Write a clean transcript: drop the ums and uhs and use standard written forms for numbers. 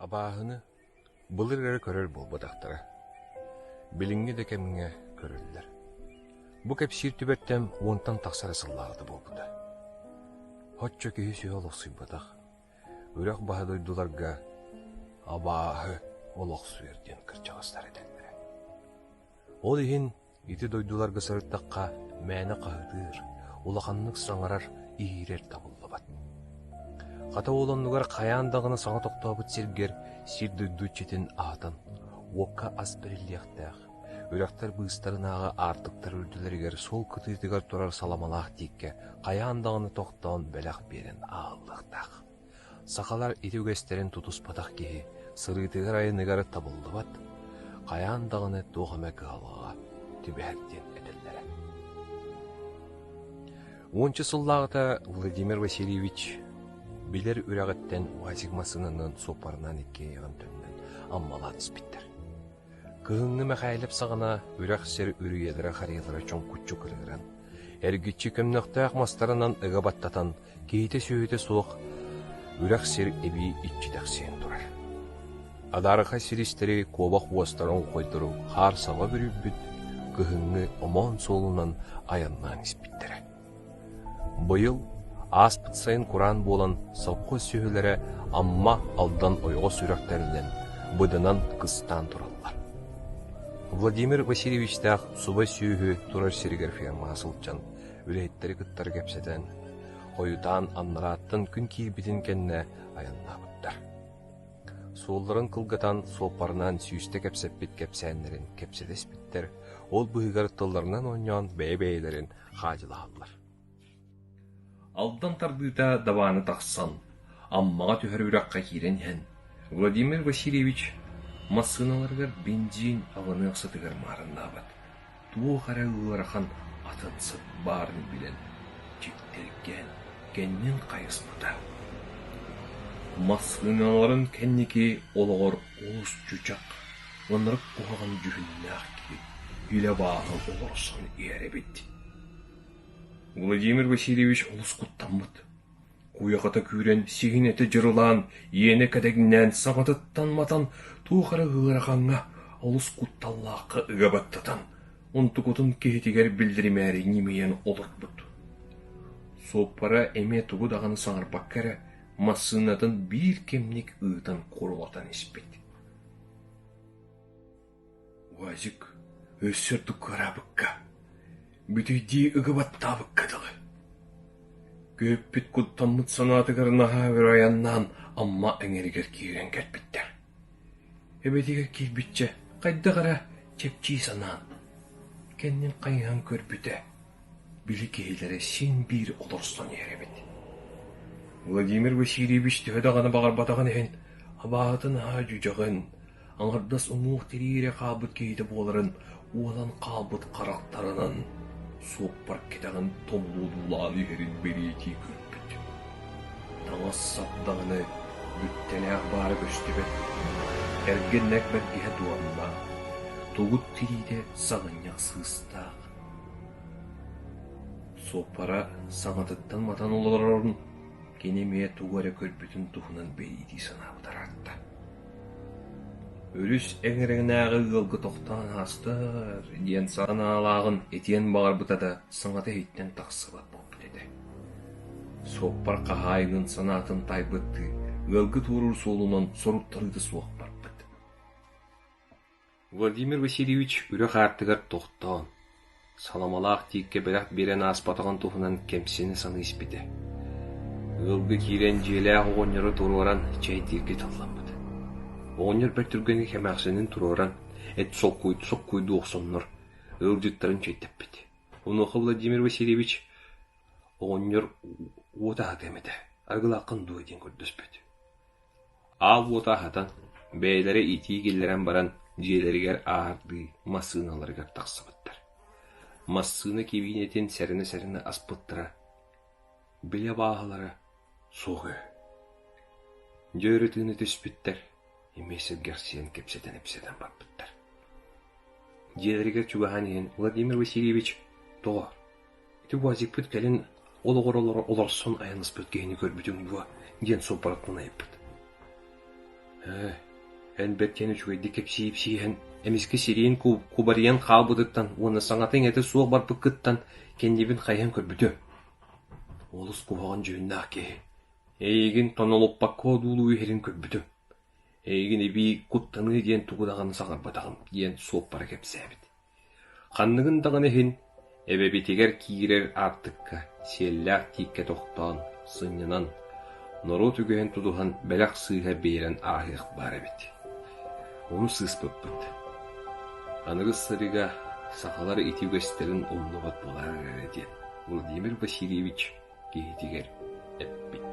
Абааһыны былыр эрэ көрөр буолбатахтара, билиҥҥи да кэмҥэ көрөллөр. Бу кэпсиир түбэлтэм уонтан тахса эрэ сыллааҕыта буолбута. Оччо киһи сүөһү олохсуйбатах, үрэх баһа дойдуларга абааһы олохсуйар диэн кырдьаҕастар этэллэрэ. Ол иһин Ити дойдуларга сырыттахха мээнэ хаһытыыр, улаханнык саҥарар, иһиирэр табыллыбат. Хата ол оннугар хайаан даҕаны саҥа тохтообут сиргэр сир-дойду иччитин аһатан, уокка ас бэриллиэхтээх, үрэхтэр быыстарынааҕы аартыктар үрдүлэригэр суол кытыытыгар турар саламалаах тииккэ хайаан даҕаны тохтоон бэлэх биэрэн ааһыллыахтаах. Сахалар ити үгэстэрин тутуспатах киһи сырыытыгар-айаныгар табыллыбат, хайаан даҕаны туох эмэ кыһалҕаҕа түбэһэр диэн этэллэрэ. Уонча сыллааҕыта Владимир Васильевич билэр үрэҕиттэн УАЗик массыынанан суоппарынан иккиэйэҕин төннөн Аммалаан испиттэр. Кыһыҥҥы Мэхээлэп саҕана үрэх сир үрүйэлэрэ-харыйалара чоҥкуччу кырыыран, эргиччи көмнөхтөөх мастарынан ыга баттатан, киһитэ-сүөһүтэ суох үрэх сир эбии иччитэхсийэн турар. Адаарыхай сиристэри куобах уостара оҥхойдору хаар саба бүрүйбүт кыһыҥҥы омоон суолунан айаннаан испиттэрэ. Быйыл ааспыт сайын кураан буолан совхоз сүөһүлэрэ Амма, Алдан ойоҕос үрэхтэринэн быданан кыстаан тураллар. Владимир Васильевичтаах субай сүөһү турар сиригэр фермаҕа сылдьан үлэһиттэри кыттары кэпсэтэн, хойутаан аннарааттан күн киирбитин кэннэ айаннаабыттар. Суолларын кылгатан суоппарынан сүүстэ кэпсэппит кэпсээннэрин кэпсэтэ испиттэр, ол быыһыгар тылларынан оонньоон бэйэ-бэйэлэрин хаадьылаһаллар. Алдан тардыыта дабааны тахсан, Аммаҕа түһэр үрэххэ киирэн иһэн, Владимир Васильевич массыыналарыгар бензин абыныах сытыгар маарыннаабат, туох эрэ ыарахан атын сыт баарын билэн, дьиктиргээн кэннин хайыспыта. Массыыналарын кэнники олоҕор олус чучах, ынырык куһаҕан дьүһүннээх киһи илэ бааһы олорсон иһэр эбит. Владимир Васильевич олус куттаммыт. Куйахата күүрэн, сиһин этэ дьырылаан, иэнэ кэдэҥнээн, саҥатыттан матан, туох эрэ ыарахаҥҥа, олус кутталлаахха ыга баттатан, онтукутун киһитигэр биллэримээри ньимийэн олорбут. Суоппара эмиэ тугу даҕаны саҥарбакка эрэ массыынатын биир кэмник ыытан курулатан испит. УАЗик өссө ордук кыараабыкка, бүтэйдии ыга баттаабыкка дылы. Күөппүт куттаммыт санаатыгар наһаа өр айаннаан Амма эҥэригэр киирэн кэлбиттэр. Эбэтигэр киирбиччэ хайдах эрэ чэпчии санаан, кэннин хайыһан көрбүтэ, били киһилэрэ син биир олорсон иһэр эбит. Владимир Васильевич төһө даҕаны баҕарбатаҕын иһин, абааһытын аһаа дьүдьэҕин, аҥардас уҥуох тириирэ хаалбыт киһитэ буоларын уолан хаалбыт харахтарынан суоппар кэтэҕин томмуодуулаан иһэрин бэлиэтии көрбүт. Таҥас-сап даҕаны бүттэлээх баара көстүбэт, эргиннэк бэргэһэ дуомнаах, тугут тириитэ саҕынньах сыыстаах. Суоппара саҥатыттан матан олорорун кини эмиэ тугу эрэ көрбүтүн туһунан бэлиэтии санаабыта ыраатта. Өрүс эҥэринээҕи ыалга тохтоон аастар диэн санаалааҕын этиэн баҕарбыта да саҥата иһиттэн тахсыбат буолбут этэ. Суоппар хаһаайынын санаатын таайбыттыы ыалга туоруур суолунан соруттарыыта суох барбыт. Владимир Васильевич үрэх аартыгар тохтоон, саламалаах тииккэ бэлэх биэрэн ааспатаҕын туһунан кэмсинэ саныы испитэ. Ыалга киирэн дьиэлээх оҕонньору туруоран чэйдииргэ тылламмыт. Оҕонньор бэрт түргэнник эмээхсинин туруоран, эт соккуйдуу охсоннор, ыалдьыттарын чэйдэппит. Онуоха Владимир Васильевич оҕонньор уот аһатыам этэ, арыгылааххын дуо диэн көрдөспүт. Аал уота аһатан, бэйэлэрэ итии киллэрэн баран дьиэлэригэр ааһардыы массыыналарыгар тахсыбыттар. Массыына кэбиинэтин сэрэнэ-сэрэнэ аспыттара, били абааһылара суох үһү. Дьэ өрө тыына түспүттэр, эмиэ сэргэхсийэн кэпсэтэн-ипсэтэн барбыттар. Дьиэлэригэр чугаһаан иһэн Владимир Васильевич тоҕо Ити УАЗикпыт кэлин олоҕор олорсон айаннаспыт киһини көрбүтүҥ дуо диэн суоппараттан ыйыппыт. Ээ, эн бэрт диэн үчүгэйдик кэпсии-ипсииһэн, эмискэ сириин кубарыйан хаалбытыттан уонна саҥата-иҥэтэ суох барбыккыттан кэннибин хайыһан көрбүтүм. Олус куһаҕан дьүһүннээх киһи. Эйигин тонолуппакка одуулуу иһэрин көрбүтүм. Эйигин эбии куттаныы диэн тугу даҕаны саҥарбатаҕым диэн суоппара кэпсээбит. Ханныгын даҕаны иһин, эбэбитигэр киирэр аартыкка сиэллээх тииккэ тохтоон, сынньанан, норуот үгэһин тутуһан бэлэх сыыһа биэрэн ааһыах баар эбит. Ону сыыспыппыт. Аныгыс сырыыга сахалар ити үгэстэрин умнубат буолаар эрэ диэн Владимир Васильевич киһитигэр эппит.